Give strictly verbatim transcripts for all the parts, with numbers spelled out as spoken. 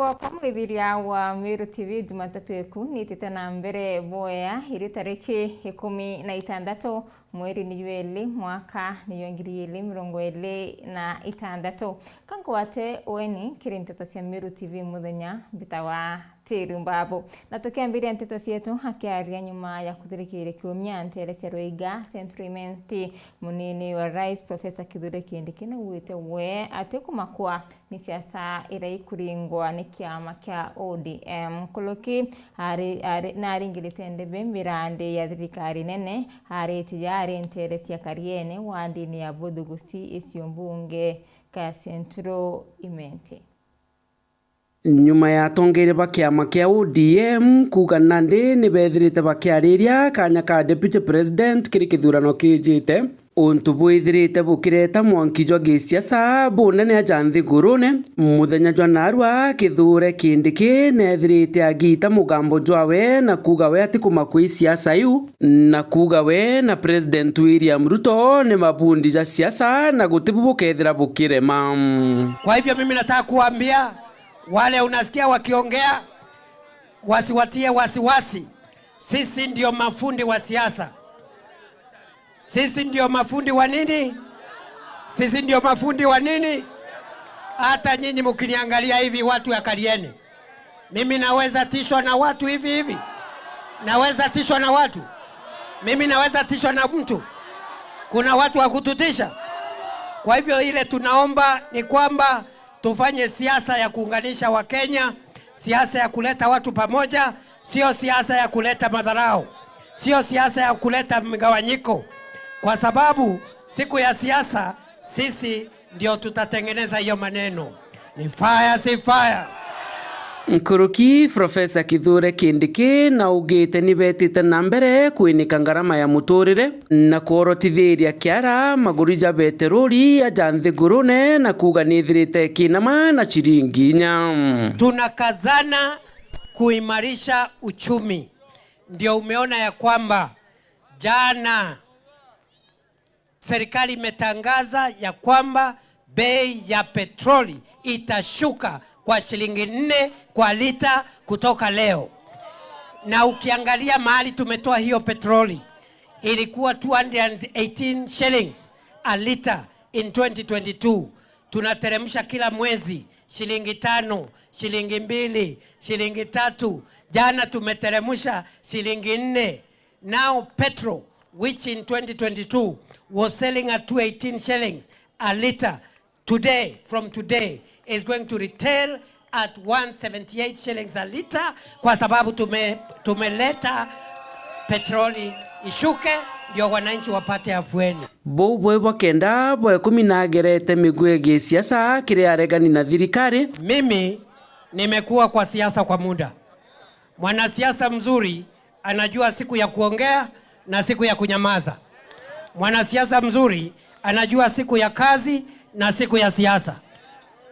Bwakwa mwithiria wa Meru T V, Jumatatu eku nitite na mbere boya iri tariki ikumi na itandatu, mweri ni jwa ili, mwaka ni jwa ngiri ili mirongo ili na itandatu. Ka ngwate weni kiri nteto cia Meru T V muthenya mbitawa Tiri Mbabu. Na tukiambiria nteto cietu, akiaria nyuma ya kuthirikiria kiumia ntere cia Rweiga Central Imenti, munini wa Rais Professor Kithure Kindiki naugite we atikumakwa ni siasa iria ikuringwa ni kiama kia O D M. Nkuruki ari, ari, naringirite ndebe mirandi ya thirikari nene, ariti ja ari ntere cia Kariene, wandini ya Buthugusi, icio mbunge ka Central Imenti. Nyuma ya atongeria ba kiama kia O D M kuuga nandi ni bethirite bakiariria kanya ka Deputy President kiri kithurano kiijite, untu bwithirite bukireta mwanki jwa gisiasa bunene aja nthigurune, muthenya jwa narua Kithure Kindiki neethirite agiita mugambo jwawe na kuuga we atikumakua i siasa iu, na kuuga we na President William Ruto ni mabundi ja siasa na gutibu bukethira bukirema. Kwa hivyo mimi nataka kuambia wale unasikia wakiongea, wasiwatie wasiwasi. Sisi ndio mafundi wa siasa. Sisi ndio mafundi wa nini? Sisi ndio mafundi wa nini? Hata nyinyi mkiniangalia hivi, watu ya Kariene, mimi naweza tishwa na watu hivi hivi? Naweza tishwa na watu? Mimi naweza tishwa na mtu? Kuna watu wa kututisha? Kwa hivyo, ile tunaomba ni kwamba tufanye siasa ya kuunganisha Wakenya, siasa ya kuleta watu pamoja, sio siasa ya kuleta madharau, sio siasa ya kuleta mgawanyiko, kwa sababu siku ya siasa sisi ndio tutatengeneza hiyo maneno. Ni fire, si fire? Nkuruki, Professor Kithure Kindiki naugite ni betite na mbere kwinika ngarama ya muturire na kworotithiria kiara maguri ja beteroli aja nthigurune, na kuuga ni ithirite ikinama na ciringi inya. Tunakazana kuimarisha uchumi. Ndio umeona ya kwamba jana serikali imetangaza ya kwamba bei ya petroli itashuka kwa shilingi nne kwa lita kutoka leo. Na ukiangalia mahali tumetoa hiyo petroli, ilikuwa two hundred and eighteen shillings a liter in twenty twenty-two. Tunateremsha kila mwezi shilingi tano, shilingi mbili, shilingi tatu. Jana tumeteremsha shilingi nne. Now petrol, which in twenty twenty-two was selling at two eighteen shillings a liter, today, from today, is going to retail at one seventy-eight shillings a liter, kwa sababu tume-, tumeleta petroli ishuke ndio wananchi wapate afueni. Buu bwe bwa kenda bwa ikumi nagerete migwi ya gisiasa kiri aregani na thirikari. Mimi nimekuwa kwa siasa kwa muda. Mwanasiasa mzuri anajua siku ya kuongea na siku ya kunyamaza. Mwanasiasa mzuri anajua siku ya kazi na siku ya siasa.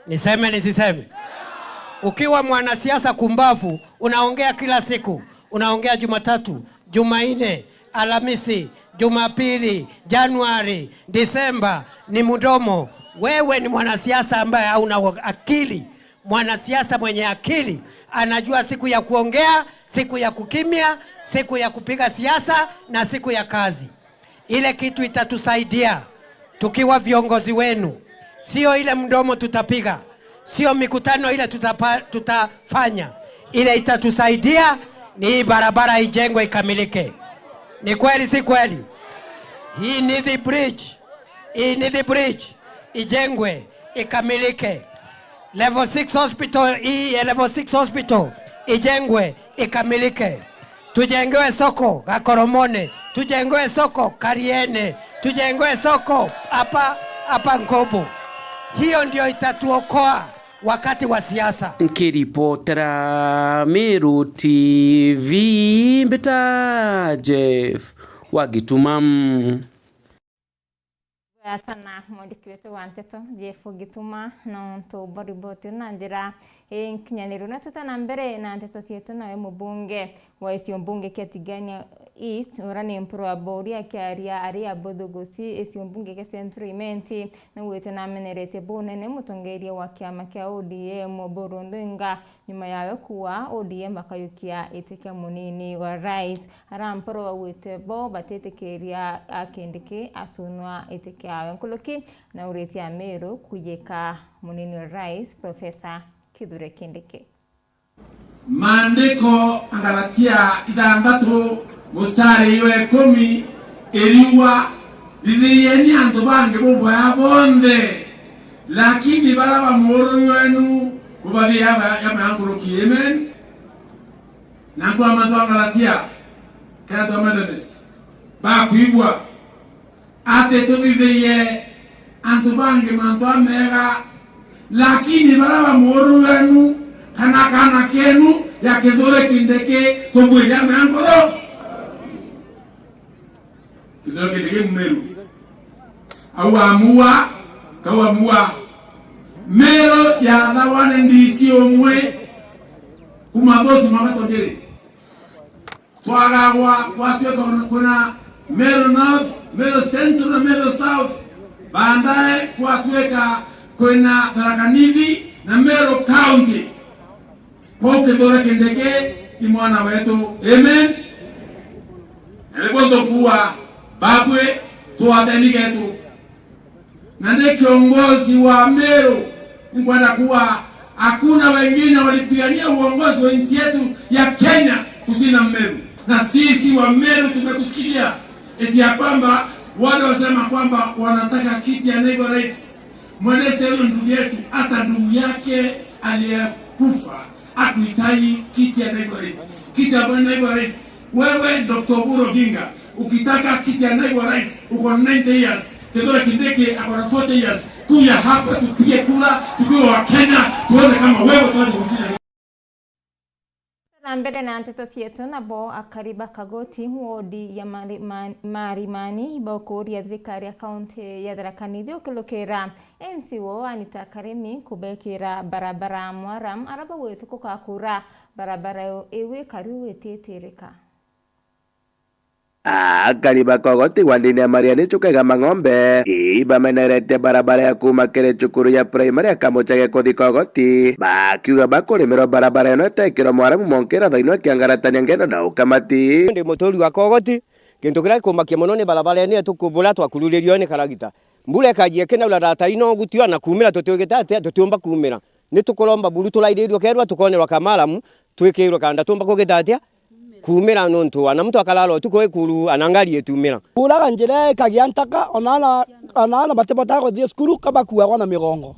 Niseme nisiseme? Ukiwa mwanasiasa kumbavu, unaongea kila siku. Unaongea Jumatatu, Jumanne, Alhamisi, Jumapili, Januari, Disemba, ni mdomo. Wewe ni mwanasiasa ambaye hauna akili. Mwanasiasa mwenye akili anajua siku ya kuongea, siku ya kukimya, siku ya kupiga siasa na siku ya kazi. Ile kitu itatusaidia tukiwa viongozi wenu, sio ile mdomo tutapiga, sio mikutano ile tutapa-, tutafanya. Ile itatusaidia ni hii barabara ijengwe, ikamilike. Ni kweli, si kweli? Hii Nithi Bridge, hii Nithi Bridge ijengwe, ikamilike. Level six hospital, hii ya level six hospital ijengwe, ikamilike. Tujengewe soko Gakoromone, tujengewe soko Kariene, tujengewe soko hapa, hapa Nkobo. Hiyo ndio itatuokoa wakati wa siasa. Nkiripotera Meru T V, mbita Jeff wa Gituma. Wega sana mwandiki wetu wa nteto, Jeff Gituma, nontu bwa riboti na njira Inkinyaniro. Na tuta na mbere na nteto cietu, nawe mubunge wa icio mbunge kia Tigania East, ura ni Mpuru wa Bori, akiaria ari a Buthugusi, icio mbunge kia Central Imenti, naugite namenerete bunene mutongeria wa kiama kia O D M Oburu Odinga nyuma yawe kuuga O D M bakayukia iti kia munini wa rais. Ara Mpuru augite bo batitikiria a Kindiki acunwa iti kiawe. Nkuruki nauritie Amiru kuyika munini wa rais, Professor Kithure Kindiki. Maandiko, Agalatia ithanthatu mustari wa ikumi, iriuga, "Thithirieni antu bangi buboya bonthe, lakini bara ba muuruni wenu bubathia yaba-, yaba ya nkuruki." Amen. Na nkwa mantu Agalatia, kenda twa Methodist, bakwigua, ati tuthithirie antu bangi mantu ameega, lakini bara ba muuruni wenu kana kaana keenu ya Kithure Kindiki, tumwire amea nkoro. Kithure Kindiki Mmeru. Au amua, kau amua. Meru yathawa ni D C umwe kuma Thusu Magatonjiri. Twagagwa gwatuika kwina Meru North, Meru Central na Meru South. Baadaye gwatuika kwina Tharaka Nithi na Meru County. Kwou Kithure Kindiki i mwana wetu. Amen. Na niguo ntukuuga, babwi, twatheni getu. Na ni kiongozi wa Meru. Nkwenda kuwa hakuna wengine walipigania uongozi wa nchi yetu ya Kenya kushinda Meru. Na sisi wa Meru tumekushikilia eti ya kwamba wale wasema kwamba wanataka kiti ya naibu rais, mweleze huyo ndugu yetu, hata ndugu yake aliyekufa hakuhitaji kiti ya naibu rais. Kiti ya naibu rais, wewe Doctor Oburu Odinga, ukitaka kiti ya naibu rais, uko na ninety years, Kithure Kindiki ako na forty years. Kuja hapa tupige kura tukiwa wa Kenya, tuone kama wewe utaweza kushinda. Na mbere na nteto cietu, nabo akari ba Kagoti wodi ya Mari-, Ma-, Marimani bakuuria thirikari ya kaunti ya Tharaka Nithi ukilukira M C wao Anita Karemi kubekira barabara ya Mwaram, ara bagwithukuka kuura barabara iu ikari ititirika. Akari ba Kogoti wandini ya Mariani Chuka Igamba Ng'ombe, ii bameneretie barabara ya kuuma kiri cukuru ya primary ya Kamuchage kuthi Kogoti, bakiuga bakurimirwa barabara ino itekirwa Mwaramu mwanka irathainwa kiangaratania ngendo na ukamati. Ndi muturi wa Kogoti, gintu kiria gikumakia mono ni barabara ino yetu ku-, buria twakururirio ni karagita. Mbura ikajia ikinaura rata ino gutio na kuumira tutiugite atia, tutiumba kuumira. Ni tukuromba buru turairiirue keerwa tukonerwa ka Maramu, twikirwe kanda tumba kugita atia? Kuumira, nontu ana muntu akarara utuku ikuru, ana ngari itiumira. Kuuraga njira ikagia ntaka, ona ana, ona ana batibotaga kuthii cukuru, ka bakuagwa na migongo.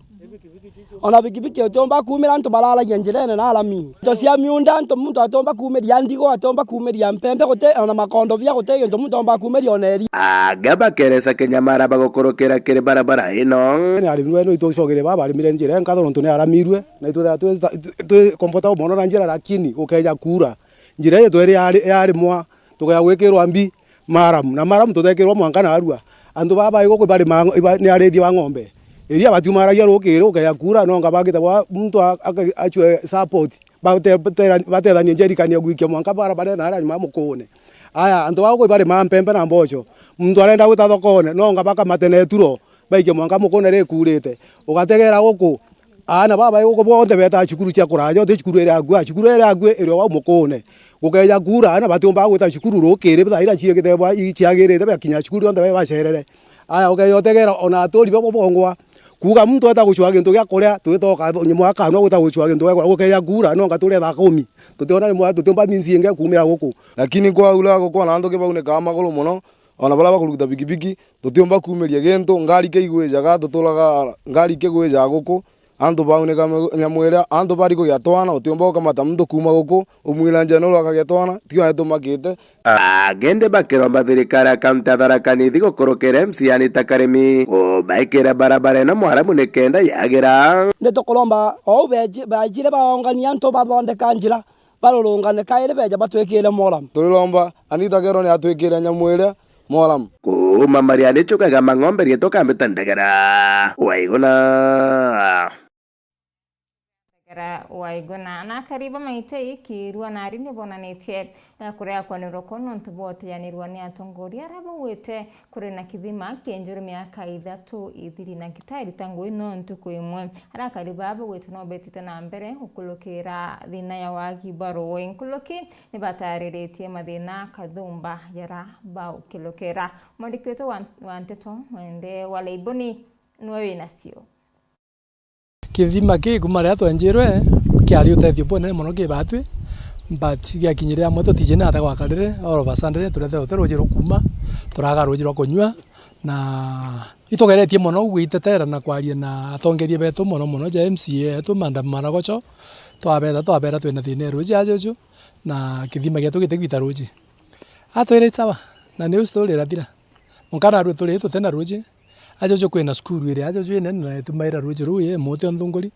Ona bikibiki utiumba kuumira, antu bararagia njirene na arami. Into cia miunda, antu muntu atiumba kuumiria ndigo, atiumba kuumiria mpembe, guti ona makondobia, guti gintu muntu aumba kuumiria ona eri. Aga bakeresa kinya mara bagukurukira kiri barabara ino. Ni arimi wenu itucogere baba arimire njira nkatho nontu ni aramirue. Na itwithagirwa twi, twi, twi comfortable mono na njira, lakini gukeeja kuura, njira ii yetwe iri yari-, yarimwa, tukeeja gwikirwa mbi, maramu, na maramu tuteekirwa mwanka narua. Antu baa bai guku ibarima, iba-, ni arithia ba ng'ombe. Iria batiumaragia rukiri, gukeeja kuura, nonga bagitagwa muntu a-, aka-, acue support, bate-, batera-, batethanie njerikani ya gwikia mwanka barabara na aria nyuma mukuune. Aya, antu baa guku ibarimaa mpembe na mboco. Muntu arenda gwita thokone, nonga bakamate na ituro, baikie mwanka mukuune rikuurite. Ugategera guku, aana baba iguku bonthe betaa cukuru cia kuraaja, uti cukuru iri akui, cukuru iri akui iri o au mukuune. Gukeeja kuura, aana batiumbaga gwita cukuru rukiri, thaa iria ciigite bwa-, i-, ciagirite, bakinya cukuru rionthe bae bacerere. Aya, ukeeja utegera, ona aturi babo bongwa. Kuuga muntu eta gucua gintu gia kuria, twitoka nyuma akanwa gwita gucua gintu gia kuria. Gukeeja kuura, nonga turi thaa kumi. Tutiona imwe, tutiumba minsi ingi kuumira guku. Lakini kwaura guku, ona antu kibaunika maguru mono, ona baria bakuruta bikibiki, tutiumba kuumiria gintu, ngari ke igwijaga, tuturaga ngari ke gwijaga guku, antu baunika mi-, nyamu iria, antu bari kugia twana, utiumba gukamata muntu kuuma guku, umwira njira nuru akagia twana, tio atumakite. Agende bakiromba thirikari ya kaunti ya Tharaka Nithi gukurukira M C Anita Karemi, ubaikire barabara ino mwaramu nikenda yagira. Ni tukuromba ou beji-, bajire baongania antu bathondeka njira, barurungane kairi beja batwikire moram. Turiromba Anita Kero ni atwikire nyamu iria moram. Kuuma Mariani Chuka Igamba Ng'ombe, riitwa Kambita Ndegera. Waiguna. Era Waiguna na akari ba Maitei Kirua nari ni bonanitie na kuria kwanirwa kwao nontu bwa utianirwa ni atongoria aria baugite kuri na kithima kienjuru miaka ithatu ithiri na gitarita ngui no ntuku imwe. Aria akari baa baugite no betite na mbere gukulukira thina ya wagi bwa ruui. Nkuruki ni batariritie mathina kathumba jara baukilukira. Mwandiki wetu wa, wa nteto Mwende wa Leiboni niwe winacio. Kithima kii kuma riria twenjirwe kiari utethio bunene mono ki batwi, but giakinyire amwe tutiji na ata gwakarire, all of a sudden turethirwe tuti ruuji rwa kuuma, turaga ruuji rwa kunyua, na itugeretie mono gwitetera na kwaria na atongeria betu mono mono ja M C A yetu, Madam Maragocho, twabeta, twabera twina thina e ruuji ajuju, na kithima gietu gitigwita ruuji. Atwire, "Sawa, na niu story irathira." Mwanka narua turi tutina ruuji. Ajuju kwina cukuru iri ajuju inene na itumaira ruuji ruu i muti o nthunguri.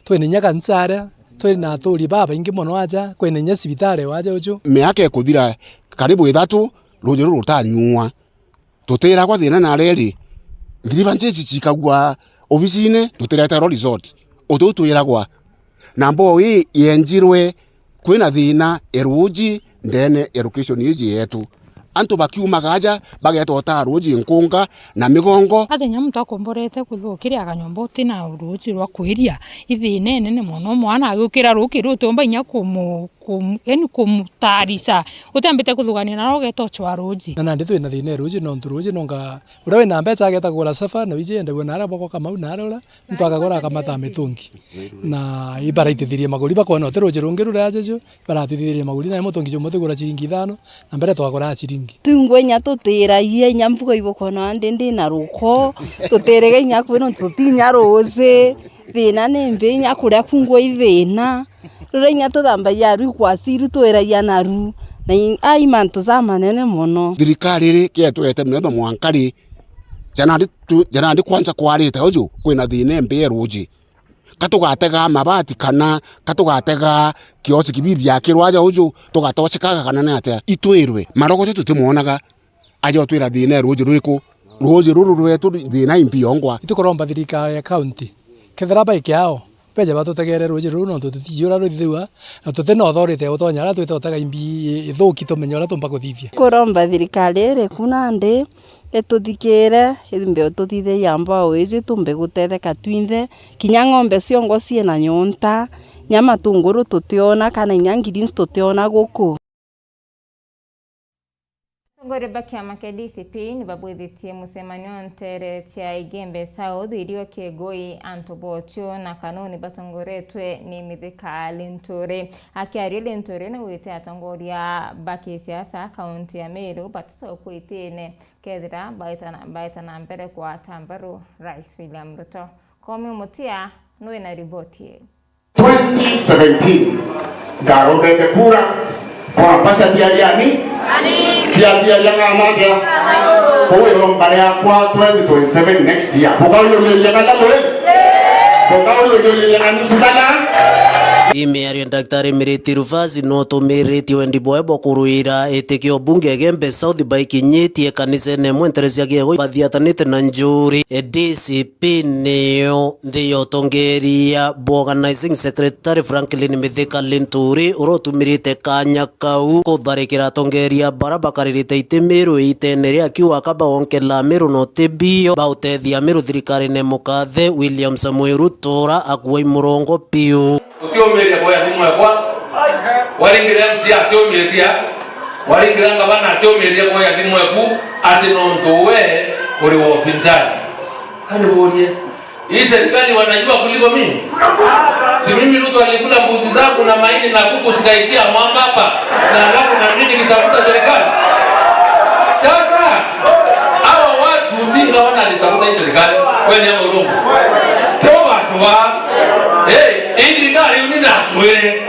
Twina inya kanisa aria, twina aturi babaingi mono aja, kwina inya cibitari o ajuju. Miaka ikuthira karibu ithatu, ruuji ruu rutanyuua. Tutiragwa thina na reri. Grievances cikagua obicine, tutireterwa resort. Utu twiragwa. Na mboo ii yenjirwe kwina thina e ruuji ndene e location iji yetu. Antu bakiumaga aja, bageeta utaa ruuji nkunga na migongo. Aja inya muntu akomborete kuthukiria kanyomba utina ruuji rwa kwiria, i thina inene mono. Mwana agukira ruuki ruu utiumba inya kumu-, kumu-, yani kumutarisha. Utiambite kuthugania naro ugeeta ucwa ruuji. Na nandi twina thina e ruuji, nontu ruuji nonga uria wina mbeca ageeta kugura saba, na wiji endagua na aria bwakwa Kamau na aria uria. Muntu akagura akamata mitungi. Na ibaraitithirie maguri, bakona uti ruuji rungi ruria ajuju, ibaratwitithirie maguri, na mutungi jumwe utigura ciringi ithano, na mbere twagura ciringi. Twingwa inya tutiragia inya mbuga ibukona ndi ndi na ruko, tutirega inya kwi nontu tutinya ruuji, thina ni mbi inya kuria kungwa i thina. Ruria inya tuthambagia aru ikwasi iru twiragia naru, na i-, ai mantu jamanene mono. Thirikari iri kietwete metho mwanka ri, ja nandi tu-, ja nandi kwanja kwarite uju kwina thina imbi e ruuji. Ka tugatega mabati kana ka tugatega kiosi kibibi biakirwa aja uju, tugatocekaga kana ni atia? Itwirwe, Marogocho tutimwonaga, aja utwira thina e ruuji rwiku? Ruuji ruru rwetu thina imbi yongwa. Itukuromba thirikari ya county, kethira bai kiao, beje batutegere ruuji ruru nontu tutiji uria ruthithua, na tutina authority ya gutonya aria twite utega imbi ithuki tumenye uria tumba kuthithia. Kuromba thirikari iri ku nandi ituthikire, imbe ututhithiria mbao iji tumbe gutetheka twinthe, kinya ng'ombe ciongwa ciina nyonta, nya matunguru tutiona, kana inya greens tutiona guku. Atongoria ba kiama kia D C P ni babwithitie mucemanio nteere cia Igembe South irio Kiegoi, antu botio na Kanoni batongoretwe ni Mithika Linturi. Akiaria Linturi ni wite atongoria ba kisiasa kaunti ya Meru baticokwe itine kethira baeta na, baeta na mbere kwata mbaru Rais William Ruto. Komi Mutia niwe na riboti ii. Twenty seventeen, ndarombete kura, kwamba ciatiariani, ciatiaria ng'amathia, kuu iromba riakwa twenty twenty-seven next year. Bukauyuriria kana twi? Bukauyuriria kana nusu kana? Ii miario Daktari Miriti Rufasi no tumiritie wendi bwawe bwa kurwira iti kio bunge Igembe South baikinyitie kanisene imwe ntere cia Kiegoi bathiatanite na njuri. D C P nio nthi ya utongeria bwa Organizing Secretary Franklin Mithika Linturi, uria utumirite kanya kau kutharikira atongeria bara bakaririte iti Meru iitene ria akiuga kaba onkela Meru no ti bio bautethia Meru thirikarine mukathe William Samoei Ruto ura akua i murongo piu. Utiumiria kuoya thimu ekwa, waringire M C A atiumiria, waringire ngavana atiumiria kuoya thimu eku, ati nontu we uri wa upinzani. Kani urie, hii serikali wanajua kuliko mimi? Si mimi Ruto alikula mbuzi zangu na mahindi na kuku zikaishia mwamba hapa, na alafu na mimi nikitafuta serikali? Sasa, hawa watu singa wana alitafuta hii serikali, kweli ama urongo? Toa shwa. Hey, hii serikali unina shwe.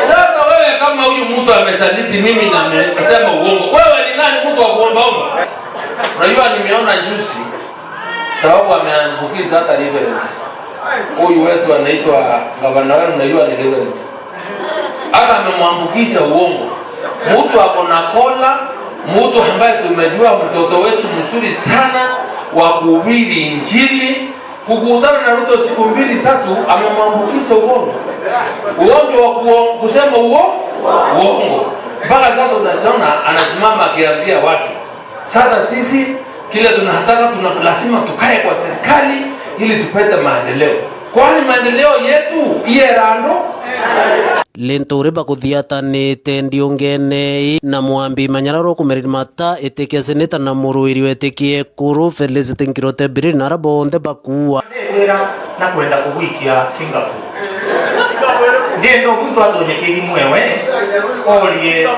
Sasa wewe kama huyu mtu amesaliti mimi na amesema uongo, wewe ni nani mtu wa kuombaomba? Unajua nimeona juzi, sababu ameambukiza hata reverend. Huyu wetu anaitwa gavana wenu, unajua ni reverend. Hata amemwambukiza uongo. Mtu ako na kola, mtu ambaye tumejua mtoto wetu mzuri sana wa kuhubiri Injili, Kukutana na Ruto siku mbili tatu, amemwambukiza ugonjwa, ugonjwa wa kuo-, kusema uo-, uongo. Mpaka sasa unasiona anasimama akiambia watu. Sasa sisi kile tunataka, tuna lazima tukae kwa serikali ili tupate maendeleo, kwani maendeleo yetu iye rando. Linturi bakuthiatanite ndiungene ii na Mwambi Manyararo kumereri mata itikia seneta na muruiri wetikie kuru Felicity Nkirote Biriri na ara bonthe bakuua. Ndikwira na kwenda kugwikia Singapore. Ndienda muntu atonye kirimu ewe orie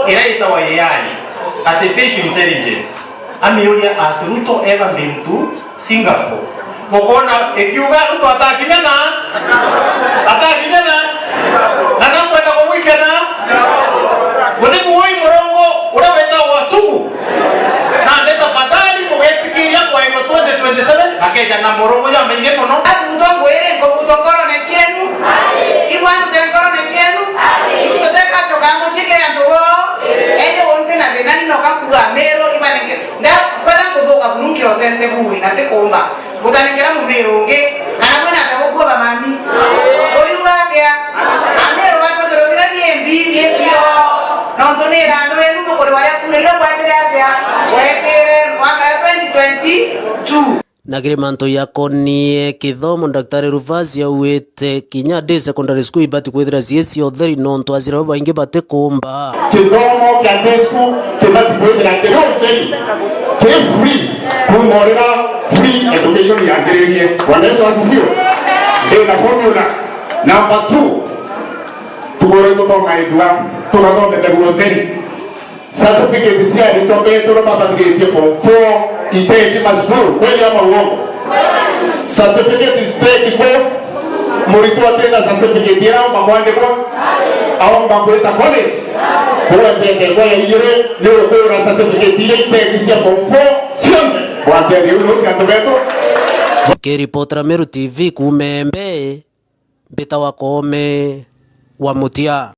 ira itawa A I, artificial intelligence. Amiuria, has Ruto ever been to Singapore? Ukoona ikiuga Ruto atakinya na, atakinya na, na nakwenda kugwikena. Guti kuui murongo uria wetagwa Sugu. Na ndi tafadhali mugetikiria kwairwa twenty twenty-seven, akeja na murongo jamaingi mono. Abuthwa ngwiri, nkubutwa nkorone cienu. Ibwa ndute nkorone cienu. Ruto tekacoka mucii kiri antu boo. Indi unti na thina ni noka kuuga Amiru ibanenge. Ndakwenda kuthuka buru nkirotente bui na ntikumba. Gutanengera Mumiru ungi, kana kwina ata gukua bamami? Uriuga atia? Amiru bacokero bira ni mbi, ni bio. Nontu ni irandu rienu nukuri waria kure ira bwatire atia? Wetire mwaka ya twenty twenty-two. Na kiri mantu jakonie kithomo, Daktari Rufasi augite kinya day secondary school ibati kwithira ciici utheri nontu aciari babaingi batikumba. Kithomo kia day school kibati kwithira kiri utheri, kiri free, kuuma urira free education yambiririe. Bwana Yesu asifiwe. Ndina formula. Number two, tugore tuthoma ithua, tugathomethagua utheri. Certificate cia aritwa betu babathiritie form four iteti macukuru, kweli ama uongo? Certificate iteti kwe, muritwa atina certificate ira aomba kwandikwa, aomba gwita college, kuwa njende kwa ya igiri ni ukura certificate ira iteti cia form four cionthe. Wantethi uu nusi antu betu. Kiripotera Meru T V kuuma Embe, mbita wa Koome wa Mutia.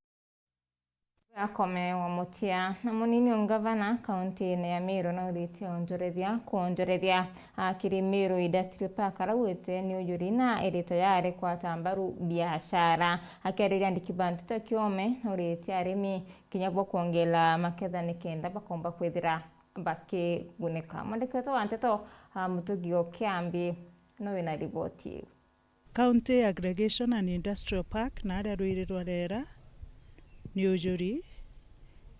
Akome wa Mutia na munini o ngavana kauntiine ya Meru nauritie onjorethia kwonjorethia, a, kiri Meru Industrial Park araugite ni ujuri na iri tayari kwata mbaru biashara. Akiariria andiki ba nteto Kiome nauritie arimi kinya bo kwongela maketha nikenda bakomba kwithira bakigunika. Mwandiki wetu wa nteto, a, Mutugi o Kiambi no wina riboti iu. County Aggregation and Industrial Park na aria rwiri rwa rera ni ujuri,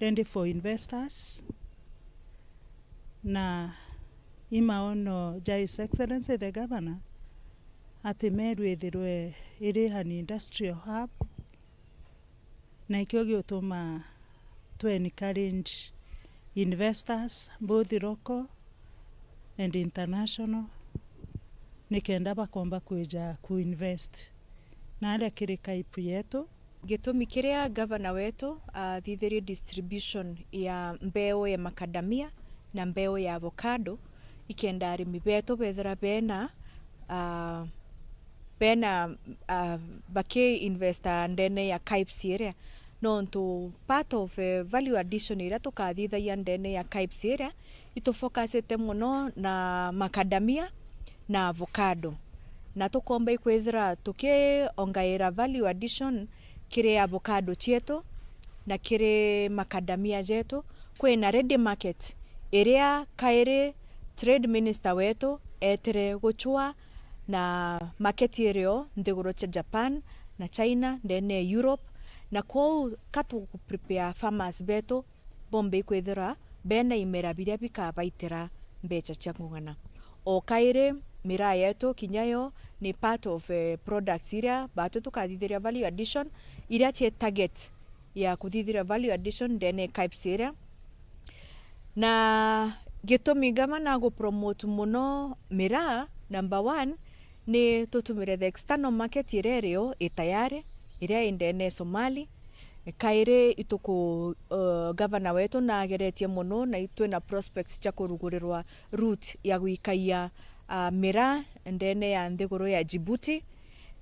ready for investors, na i maono ja His Excellency the Governor ati Meru ithirwe iri an industrial hub, na ikio giutuma to encourage investors, both local and international, nikenda bakomba kwija ku invest na aria kiri kaipu yetu. Gitumi kiria gavana wetu athithirie distribution ya mbeu ya macadamia na mbeu ya avocado, ikenda arimi betu bethira bena, ah, bena, ah, baki investa ndene ya kaips iria, nontu part of, eh, value addition iria tukathithagia ndene ya kaips iria, itufocusite mono na macadamia na avocado, na tukomba ikwithira tukiongaira value addition kiri avocado cietu na kiri macadamia jetu. Kwina ready market iria kairi trade minister wetu etire gucua na market irio nthiguru cia Japan na China ndene ya Europe, na kwou ka tuku prepare farmers betu bombe ikwithira bena imera biria bikabaitira mbecha cia ngung'ana. O kairi miraa yetu kinya yo ni part of, eh, products iria batu tukathithiria value addition, iria cie target ya kuthithiria value addition ndene ya kaips iria. Na gitumi gavana agu promote mono miraa, number one, ni tutumire the external market iria irio i tayari, iria i ndene ya Somali. Kairi ituku, uh, gavana wetu nageretie mono na itwina prospects cia kurugurirwa route ya gwikaia, uh, miraa ndene ya nthiguru ya Djibouti,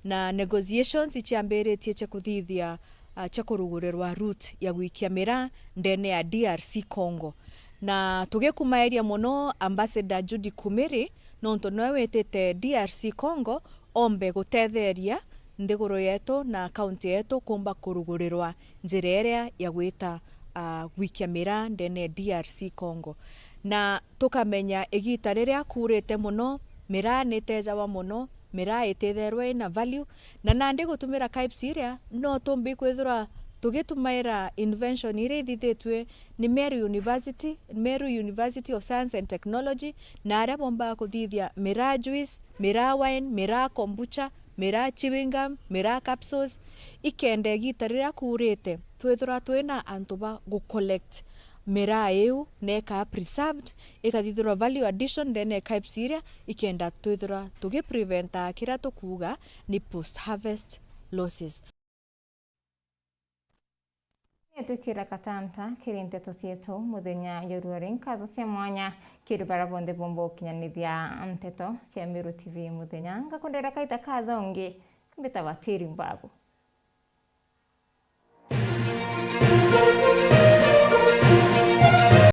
na negotiations iciambiritie cia kuthithia, uh, cia kurugurirwa route ya gwikia miraa ndene ya D R C Congo. Na tugikumaeria mono Ambassador Judy Kumiri, nontu noe witite D R C Congo ombe gutetheria nthiguru yetu na kaunti yetu kumba kurugurirwa njira iria ya gwita, ah, gwikia miraa ndene ya D R C Congo. Na tukamenya igita riria kuurite mono, miraa ni itejawa mono, miraa ititherwa ina value, na nandi gutumira KIPES iria no tumbi kwithirwa tugitumaira invention iria ithithitue ni Meru University, Meru University of Science and Technology, na aria bombaga kuthithia miraa juice, miraa wine, miraa kombucha, miraa chewing gum, miraa capsules, ikenda igita riria kuurite twithirwa twina antu ba gu collect miraa iu na ikaa preserved, ikathithirwa value addition ndene ya KIPES iria, ikenda twithirwa tugipreventa kiria tukuuga ni post harvest losses. Twikire katanta kiri nteto cietu muthenya jwa ruari. Nkatho cia mwanya kiri baria bonthe bomba gukinyanithia nteto cia Meru T V muthenya. Ngakundira kaita kathongi, mbitagwa Tiri Mbabu.